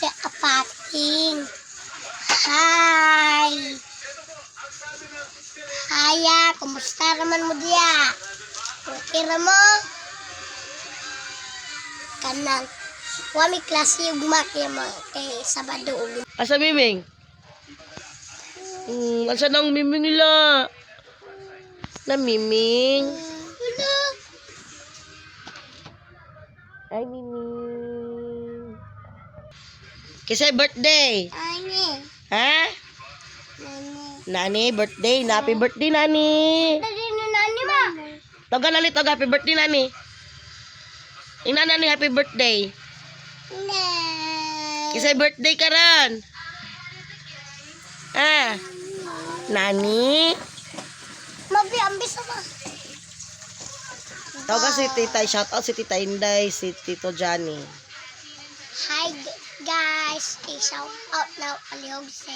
Si Apating. Hi! Hiya, kumusta naman mo diya? Okay ra mo? Kanang, wa mi klase ugma kay mo kay Sabado ug Asa Miming? Asa nang Miming nila? Na Miming. Wala. Ay, Miming. Kasi birthday. Ani. Ha? Nani. Nani, birthday. Happy birthday, Nani. Dali na nani ma. Taga nani, taga happy birthday, Nani. Ina, Nani, happy birthday. Na. Kasi birthday karon. Ah. Nani. Mabi ambis ba? Tawagan si Tita, shout out si Tita Inday, si Tito Johnny. Hi guys, i-shout out now alihog si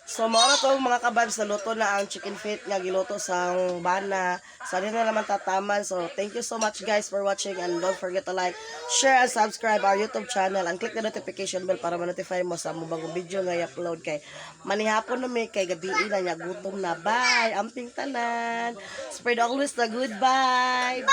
So mao na to, mga kababs, naluto na ang chicken feet nga giluto sa bana. So di na naman tataman. So thank you so much, guys, for watching and don't forget to like, share and subscribe our YouTube channel and click the notification bell para ma-notify mo sa among bagong video nga i-upload kay manihapon na mi kay gabi na niya, gutom na. Bye. Amping tanan. Spread always the good vibe.